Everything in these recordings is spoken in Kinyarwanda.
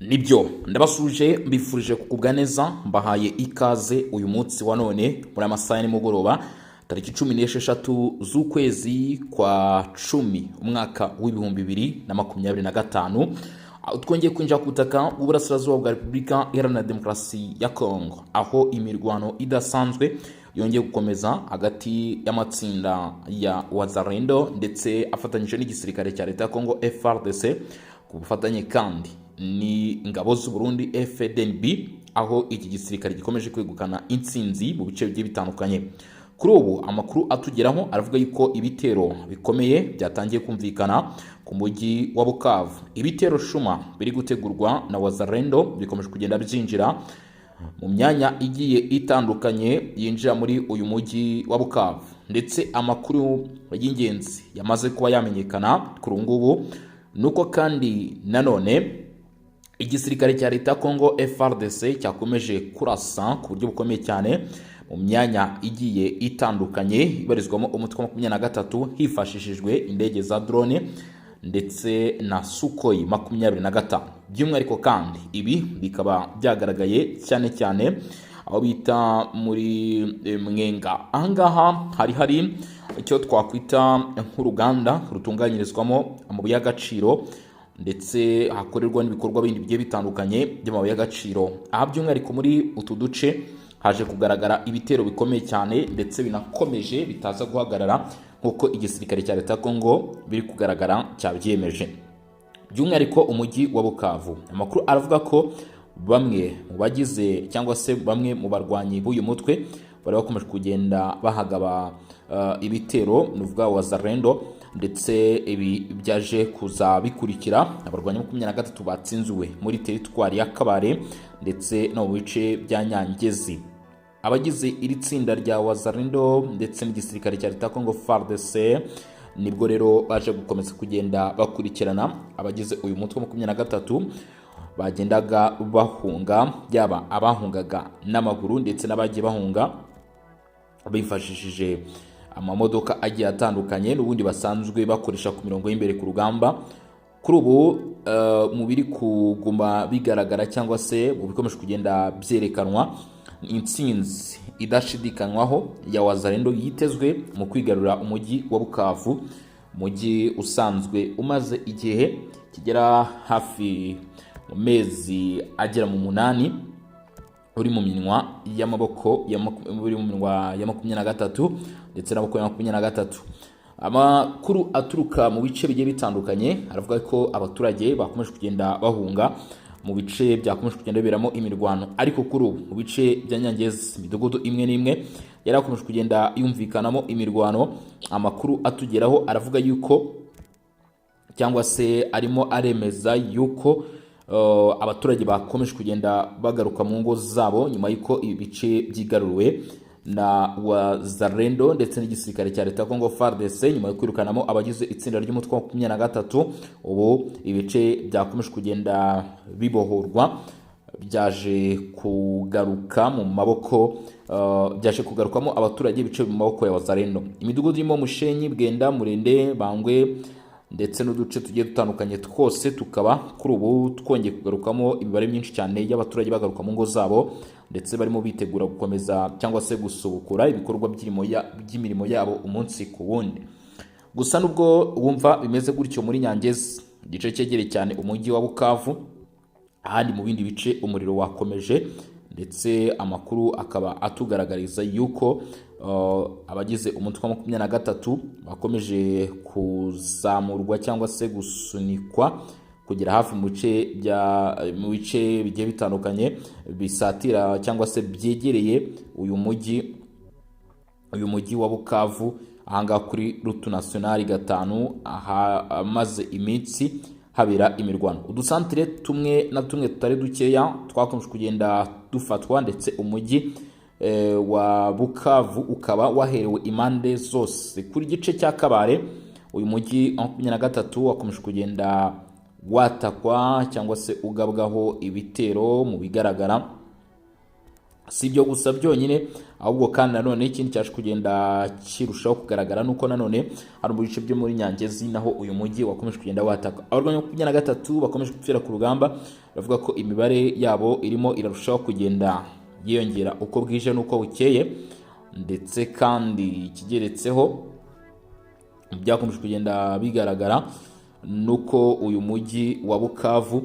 Nibyo, ndabasuje, mbifurije kugubwa neza, mbahaye ikaze uyu munsi wa none muri amasaha ya nimugoroba, tariki 16 z'ukwezi kwa 10, umwaka w'2025, aho twongeye kwinjira ku butaka bw'uburasirazuba bwa Repubulika Iharanira Demokarasi ya Kongo, aho imirwano idasanzwe yongeye gukomeza hagati y'amatsinda ya Wazalendo ndetse afatanyije n'igisirikare cya leta ya Kongo FARDC, ku bufatanye kandi ni ingabo z'u Burundi FDNB, aho iki gisirikare gikomeje kwegukana intsinzi mu bice bigiye bitandukanye. Kuri ubu amakuru atugeraho aravuga yuko ibitero bikomeye byatangiye kumvikana ku mujyi wa Bukavu. Ibitero shuma biri gutegurwa na Wazalendo bikomeje kugenda byinjira mu myanya igiye itandukanye yinjira muri uyu mujyi wa Bukavu, ndetse amakuru y'ingenzi yamaze kuba yamenyekana kuri ubu ngubu nuko kandi nanone igisirikare cya leta Congo FARDC cyakomeje kurasa ku buryo bukomeye cyane mu myanya igiye itandukanye ibarizwamo umutwe wa 23, hifashishijwe indege za drone ndetse na Sukhoi 25. By'umwihariko kandi ibi bikaba byagaragaye cyane cyane aho bita muri Mwenga. Ahangaha hari icyo twakwita nk'uruganda rutunganyirizwamo amabuye y'agaciro, ndetse hakorerwa n'ibikorwa bindi bigiye bitandukanye by'amabuye y'agaciro. Aha by'umwihariko muri utu duce haje kugaragara ibitero bikomeye cyane, ndetse binakomeje bitaza guhagarara, nk'uko igisirikare cya leta ya Kongo biri kugaragara cyabyemeje. By'umwihariko umujyi wa Bukavu, amakuru aravuga ko bamwe mu bagize cyangwa se bamwe mu barwanyi b'uyu mutwe bari bakomeje kugenda bahagaba ibitero, ni ukuvuga Wazalendo, ndetse ibi byaje kuza bikurikira abarwanyi 23 batsinzwe muri teritwari ya Kabare ndetse no mu bice bya Nyangezi. Abagize iri tsinda rya Wazalendo ndetse n'igisirikare cya leta Congo FARDC nibwo rero baje gukomeza kugenda bakurikirana abagize uyu mutwe wa 23 bagendaga bahunga, yaba abahungaga n'amaguru ndetse n'abagiye bahunga bifashishije amamodoka agiye atandukanye n'ubundi basanzwe bakoresha ku mirongo y'imbere ku rugamba. Kuri ubu mu biri kuguma bigaragara cyangwa se mu bikomeje kugenda byerekanwa, intsinzi idashidikanywaho ya Wazalendo yitezwe mu kwigarurira umujyi wa Bukavu, umujyi usanzwe umaze igihe kigera hafi mu mezi agera mu 8 uri mu minwa y'amaboko, uri mu minwa ya 23 ndetse n'amaboko ya 23. Amakuru aturuka mu bice bigiye bitandukanye aravuga ko abaturage bakomeje kugenda bahunga mu bice byakomeje kugenda biberamo imirwano, ariko kuri ubu mu bice bya Nyangezi, imidugudu imwe n'imwe yari yakomeje kugenda yumvikanamo imirwano, amakuru atugeraho aravuga yuko cyangwa se arimo aremeza yuko abaturage bakomeje kugenda bagaruka mu ngo zabo nyuma y'uko ibi bice byigaruriwe na Wazalendo ndetse n'igisirikare cya leta ya Congo FARDC, nyuma yo kwirukanamo abagize itsinda ry'umutwe wa 23. Ubu ibice byakomeje kugenda bibohorwa byaje kugaruka mu maboko, byaje kugarukamo abaturage, ibice mu maboko ya Wazalendo. Imidugudu irimo Mushenyi, Bwenda, Murende, Bangwe ndetse n'uduce tugiye dutandukanye twose tukaba kuri ubu twongeye kugarukamo imibare myinshi cyane y'abaturage bagaruka mu ngo zabo, ndetse barimo bitegura gukomeza cyangwa se gusubukura ibikorwa by'imirimo yabo umunsi ku wundi. Gusa nubwo wumva bimeze gutyo muri Nyangezi, igice cyegereye cyane umujyi wa Bukavu, ahandi mu bindi bice umuriro wakomeje, ndetse amakuru akaba atugaragariza yuko abagize umutwe wa 23 bakomeje kuzamurwa cyangwa se gusunikwa kugera hafi mu bice bigiye bitandukanye bisatira cyangwa se byegereye uyu mujyi wa Bukavu, ahangaha kuri route nationale 5, ahamaze iminsi habera imirwano. Udusantire tumwe na tumwe tutari dukeya twakomeje kugenda dufatwa, ndetse umujyi wa Bukavu ukaba waherewe impande zose. Kuri gice cya Kabare, uyu mujyi wa 23 wakomeje kugenda watakwa cyangwa se ugabwaho ibitero. Mu bigaragara si ibyo gusa byonyine, ahubwo kandi nanone ikindi cyaje kugenda kirushaho kugaragara nuko nanone hari mu bice byo muri Nyangezi naho uyu mujyi wakomeje kugenda wataka. Abarwanyi 23 bakomeje gupfira ku rugamba. Biravuga ko imibare yabo irimo irarushaho kugenda yiyongera uko bwije n'uko bukeye. Ndetse kandi ikigeretseho byakomeje kugenda bigaragara nuko uyu mujyi wa Bukavu,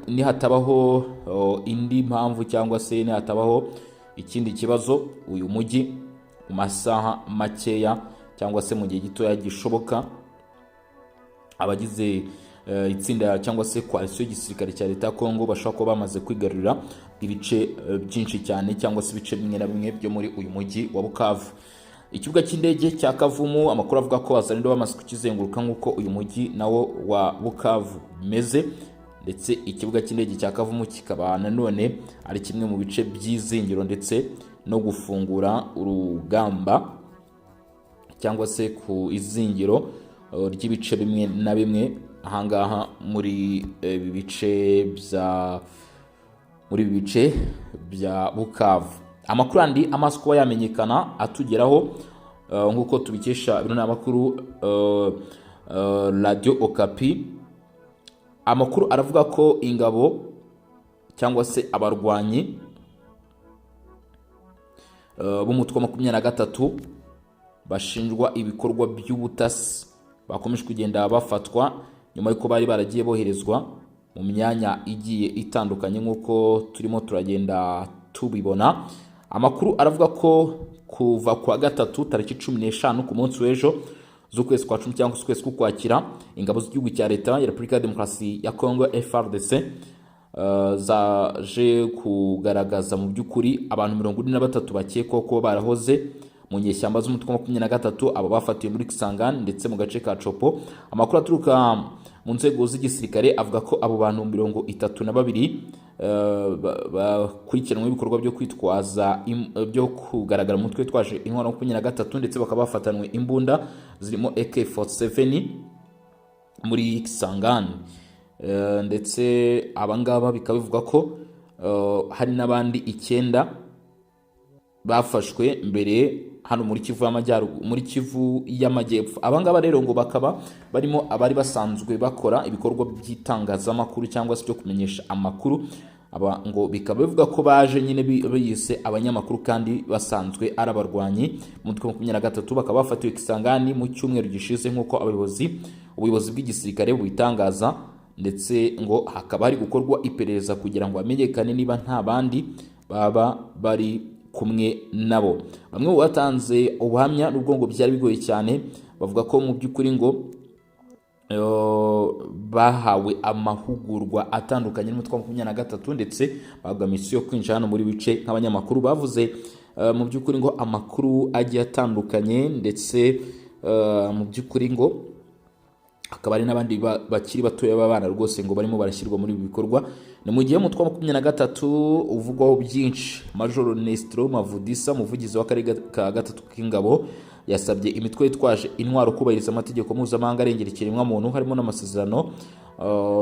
nihatabaho indi mpamvu cyangwa se nihatabaho ikindi kibazo, uyu mujyi mu masaha makeya cyangwa se mu gihe gitoya gishoboka, abagize itsinda cyangwa se coalition y'igisirikare cya leta ya Kongo bashobora kuba bamaze kwigarurira ibice byinshi cyane cyangwa se ibice bimwe na bimwe byo muri uyu mujyi wa Bukavu. Ikibuga cy'indege cya Kavumu, amakuru avuga ko Wazalendo bamaze kukizenguruka nk'uko uyu mujyi nawo wa Bukavu umeze. Ndetse ikibuga cy'indege cya Kavumu kikaba nanone ari kimwe mu bice by'izingiro ndetse no gufungura urugamba cyangwa se ku izingiro ry'ibice bimwe na bimwe ahangaha muri ibi bice bya Bukavu. Amakuru andi amaze kuba yamenyekana atugeraho, nk'uko tubikesha ibinyamakuru Radio Okapi, amakuru aravuga ko ingabo cyangwa se abarwanyi b'umutwe wa 23 bashinjwa ibikorwa by'ubutasi bakomeje kugenda bafatwa nyuma y'uko bari baragiye boherezwa mu myanya igiye itandukanye, nk'uko turimo turagenda tubibona. Amakuru aravuga ko kuva ku wa gatatu tariki 15, ku munsi w'ejo, z'ukwezi kwa 10 cyangwa se ukwezi k'Ukwakira, ingabo z'igihugu cya Leta ya Repubulika ya Demokarasi ya Kongo, FARDC, zaje kugaragaza mu by'ukuri abantu 43 bakekwaho kuba barahoze mu nyeshyamba z'umutwe wa 23. Aba bafatiwe muri Kisangani ndetse mu gace ka Tshopo. Amakuru aturuka mu nzego z'igisirikare avuga ko abo bantu 32 bakurikiranweho ibikorwa byo kwitwaza byo kugaragara mu mutwe witwaje intwaro 23, ndetse bakaba bafatanwe imbunda zirimo AK47 muri Kisangani. Ndetse abangaba bikaba bivuga ko hari n'abandi icyenda bafashwe mbere hano muri Kivu y'Amajyaruguru, muri Kivu y'Amajyepfo. Abangaba rero ngo bakaba barimo abari basanzwe bakora ibikorwa by'itangazamakuru cyangwa se byo kumenyesha amakuru. Aba ngo bikaba bivuga ko baje nyine biyise abanyamakuru kandi basanzwe ari abarwanyi mu mutwe wa 23, bakaba bafatiwe Kisangani mu cyumweru gishize, nk'uko ubuyobozi bw'igisirikare bubitangaza. Ndetse ngo hakaba hari gukorwa iperereza kugira ngo hamenyekane niba nta bandi baba bari kumwe nabo. Bamwe mu batanze ubuhamya, n'ubwo ngo byari bigoye cyane, bavuga ko mu by'ukuri ngo bahawe amahugurwa atandukanye n'umutwe wa 23, ndetse bahabwa misiyo yo kwinjira hano muri bice nk'abanyamakuru. Bavuze mu by'ukuri ngo amakuru agiye atandukanye, ndetse mu by'ukuri ngo hakaba hari n'abandi bakiri batoya b'abana rwose ngo barimo barashyirwa muri ibi bikorwa. Ni mu gihe umutwe wa 23 uvugwaho byinshi. Majoro Nestro Mavudisa, umuvugizi w'akarere ka gatatu k'ingabo, yasabye imitwe yitwaje intwaro kubahiriza amategeko mpuzamahanga arengera ikiremwamuntu, harimo n'amasezerano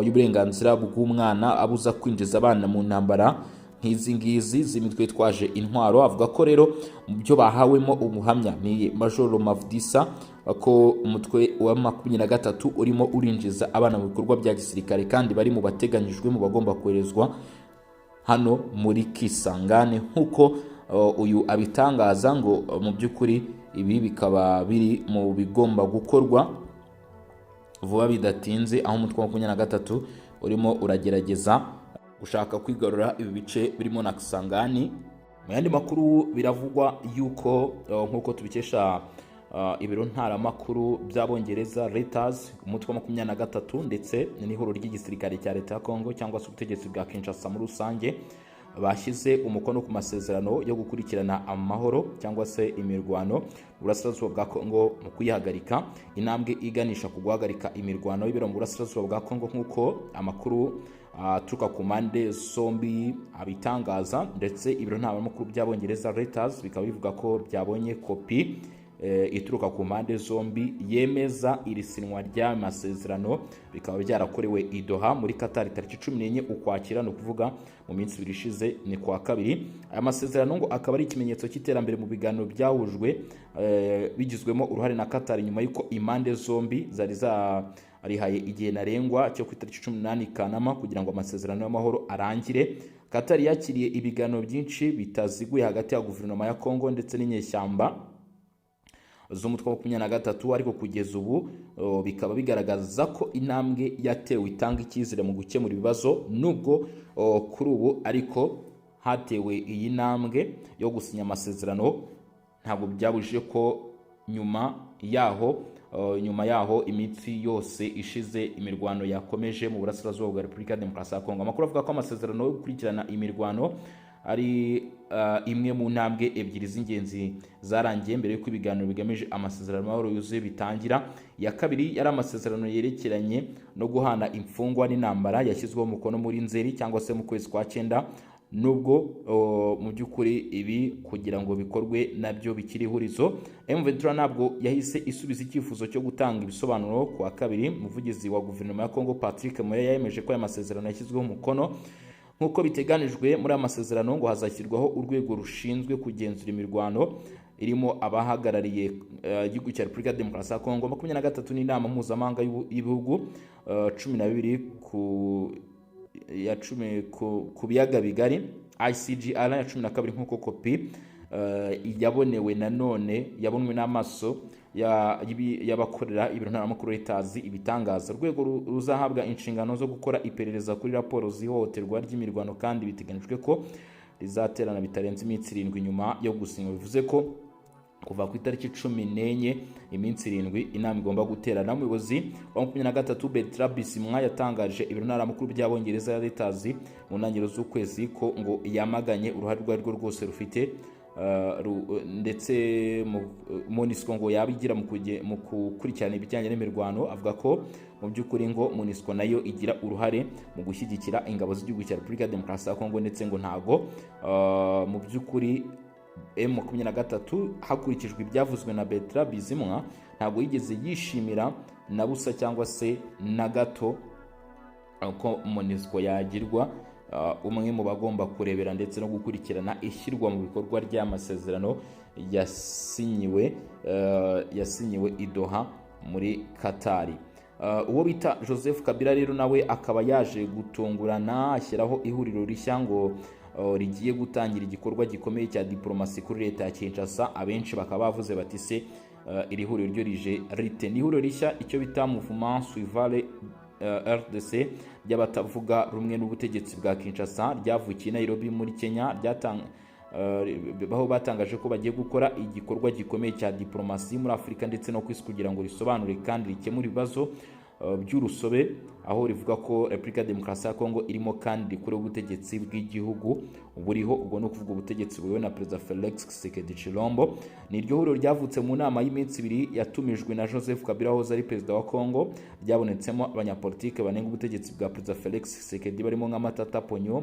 y'uburenganzira bw'umwana abuza kwinjiza abana mu ntambara nk'izi ngizi z'imitwe yitwaje intwaro. Avuga ko rero mu byo bahawemo ubuhamya ni Majoro Mavudisa ko umutwe wa 23 urimo urinjiza abana mu bikorwa bya gisirikare kandi bari mu bateganyijwe mu bagomba koherezwa hano muri Kisangani, nk'uko uyu abitangaza. Ngo mu by'ukuri ibi bikaba biri mu bigomba gukorwa vuba bidatinze, aho umutwe wa 23 urimo uragerageza gushaka kwigarura ibi bice birimo na Kisangani. Mu yandi makuru, biravugwa yuko nk'uko tubikesha ibiro ntaramakuru by'Abongereza Reuters, umutwe wa 23 ndetse n'ihuriro ry'igisirikare cya leta ya Congo cyangwa se ubutegetsi bwa Kinshasa muri rusange bashyize umukono ku masezerano yo gukurikirana amahoro cyangwa se imirwano mu burasirazuba bwa Congo mu kuyihagarika, intambwe iganisha ku guhagarika imirwano y'ibera mu burasirazuba bwa Congo, nk'uko amakuru aturuka ku mpande zombi abitangaza. Ndetse ibiro ntaramakuru by'Abongereza Reuters bikaba bivuga ko byabonye kopi. ituruka ku mpande zombi yemeza iri sinywa ry'aya masezerano. Bikaba byarakorewe i Doha muri Qatar tariki 14 Ukwakira, ni ukuvuga mu minsi 2 ishize, ni kuwa kabiri. Aya masezerano ngo akaba ari ikimenyetso cy'iterambere mu biganiro byahujwe bigizwemo uruhare na Qatar, nyuma y'uko impande zombi zari zarihaye igihe ntarengwa cyo ku itariki 18 Kanama kugira ngo amasezerano y'amahoro arangire. Qatar yakiriye ibiganiro byinshi bitaziguye hagati ya guverinoma ya Congo ndetse n'inyeshyamba z'umutwe wa 23, ariko kugeza ubu bikaba bigaragaza ko intambwe yatewe itanga icyizere mu gukemura ibibazo. Nubwo kuri ubu ariko hatewe iyi ntambwe yo gusinya amasezerano, ntabwo byabujije ko nyuma yaho iminsi yose ishize imirwano yakomeje mu burasirazuba bwa Repubulika ya Demokarasi ya Kongo. Amakuru avuga ko amasezerano yo gukurikirana imirwano ari imwe mu ntambwe ebyiri z'ingenzi zarangiye mbere y'uko ibiganiro bigamije amasezerano y'amahoro yuzuye bitangira. Iya kabiri yari amasezerano yerekeranye no guhana imfungwa n'intambara, yashyizweho umukono muri Nzeri cyangwa se mu kwezi kwa cyenda, nubwo mu by'ukuri ibi kugira ngo bikorwe nabyo bikiri ihurizo. M23 ntabwo yahise isubiza icyifuzo cyo gutanga ibisobanuro. Ku wa kabiri, umuvugizi wa guverinoma ya Congo, Patrick Muyaya, yemeje ko aya masezerano yashyizweho umukono. Nk'uko biteganijwe muri aya masezerano, ngo hazashyirwaho urwego rushinzwe kugenzura imirwano irimo abahagarariye igihugu cya Repubulika ya Demokarasi ya Kongo, 23 n'inama mpuzamahanga y'ibihugu 12 ku ya 10 ku biyaga bigari, ICGLR ya 12, nk'uko kopi yabonewe nanone yabonwe n'amaso y'abakorera ibiro ntaramakuru Reuters ibitangaza. Urwego ruzahabwa inshingano zo gukora iperereza kuri raporo z'ihohoterwa ry'imirwano, kandi biteganyijwe ko rizaterana bitarenze iminsi 7 nyuma yo gusinywa. Bivuze ko kuva ku itariki 14, iminsi 7, inama igomba guterana. Umuyobozi wa 23, Bertrand Bisimwa, yatangaje ibiro ntaramakuru by'Abongereza ya Reuters mu ntangiriro z'ukwezi ko ngo yamaganye uruhare urwo arirwo rwose rufite ndetse MONUSCO ngo yaba igira mu gukurikirana ibijyanye n'imirwano. Avuga ko mu by'ukuri ngo MONUSCO nayo igira uruhare mu gushyigikira ingabo z'igihugu cya Repubulika ya Demokarasi ya Kongo, ndetse ngo ntago mu by'ukuri M23, hakurikijwe ibyavuzwe na Bertrand Bisimwa, ntabwo yigeze yishimira na busa cyangwa se na gato ko MONUSCO yagirwa umwe mu bagomba kurebera ndetse no gukurikirana ishyirwa mu bikorwa ry'amasezerano yasinyiwe i Doha muri Katari. Uwo bita Joseph Kabila rero nawe akaba yaje gutungurana ashyiraho ihuriro rishya ngo rigiye gutangira igikorwa gikomeye cya diplomasi kuri leta ya Kinshasa. Abenshi bakaba bavuze bati: "Se iri huriro ryo rije rite?" Ni ihuriro rishya, icyo bita Mouvement Suivale RDC, ry'abatavuga rumwe n'ubutegetsi bwa Kinshasa, ryavukiye i Nairobi muri Kenya, aho batangaje ko bagiye gukora igikorwa gikomeye cya diplomasi muri Afurika ndetse no ku isi kugira ngo risobanure kandi rikemure ibibazo by'urusobe, aho rivuga ko Repubulika ya Demokarasi ya Kongo irimo kandi rikureho ubutegetsi bw'igihugu buriho, ubwo ni ukuvuga ubutegetsi buyobowe na Perezida Felix Tshisekedi Tshilombo. Ni iryo huriro ryavutse mu nama y'iminsi 2 yatumijwe na Joseph Kabila wahoze ari perezida wa Kongo, ryabonetsemo abanyapolitike banenga ubutegetsi bwa Perezida Felix Tshisekedi barimo nka Matata Ponyo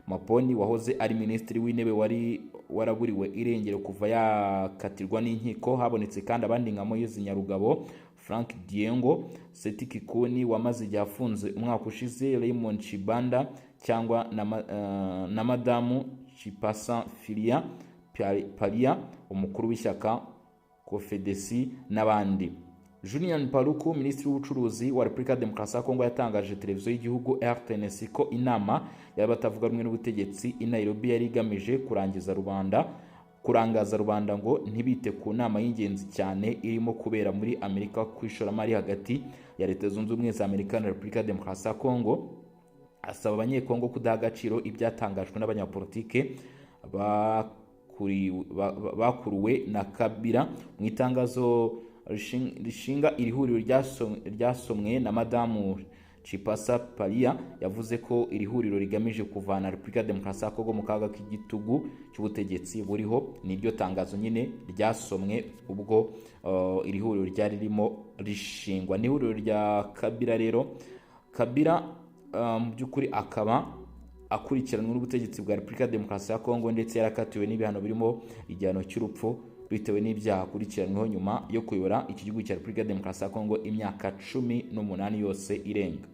Maponi wahoze ari minisitiri w'intebe wari waraburiwe irengero kuva yakatirwa n'inkiko. Habonetse kandi abandi nka Moise Nyarugabo, Frank Diengo, Seti Kikuni wamaze igihe afunze umwaka ushize, Raymond Chibanda cyangwa na Madamu Chipasa Filia Palia, umukuru w'ishyaka Kofedesi, n'abandi. Julian Paluku, minisitiri w'ubucuruzi wa Repubulika ya Demokarasi ya Kongo, yatangaje televiziyo y'igihugu RTNC ko inama y'abatavuga rumwe n'ubutegetsi i Nairobi yari igamije kurangiza rubanda, kurangaza rubanda ngo ntibite ku nama y'ingenzi cyane irimo kubera muri Amerika ku ishoramari hagati ya Leta Zunze Ubumwe za Amerika na Repubulika ya Demokarasi ya Kongo. Asaba Abanyekongo kudaha agaciro ibyatangajwe n'abanyapolitike bakuruwe na Kabila. Mu itangazo rishinga iri huriro ryasomwe na Madamu Chipasa Palia, yavuze ko iri huriro rigamije kuvana Repubulika ya Demokarasi ya Kongo mu kaga k'igitugu cy'ubutegetsi buriho. Niryo tangazo nyine ryasomwe ubwo iri huriro ryari ririmo rishingwa. Ni ihuriro rya Kabila rero. Kabila mu by'ukuri akaba akurikiranwe n'ubutegetsi bwa Repubulika ya Demokarasi ya Kongo, ndetse yarakatiwe n'ibihano birimo igihano cy'urupfu. bitewe n'ibyaha akurikiranyweho nyuma yo kuyobora iki gihugu cya Repubulika ya Demokarasi ya Kongo imyaka 18 yose irenga.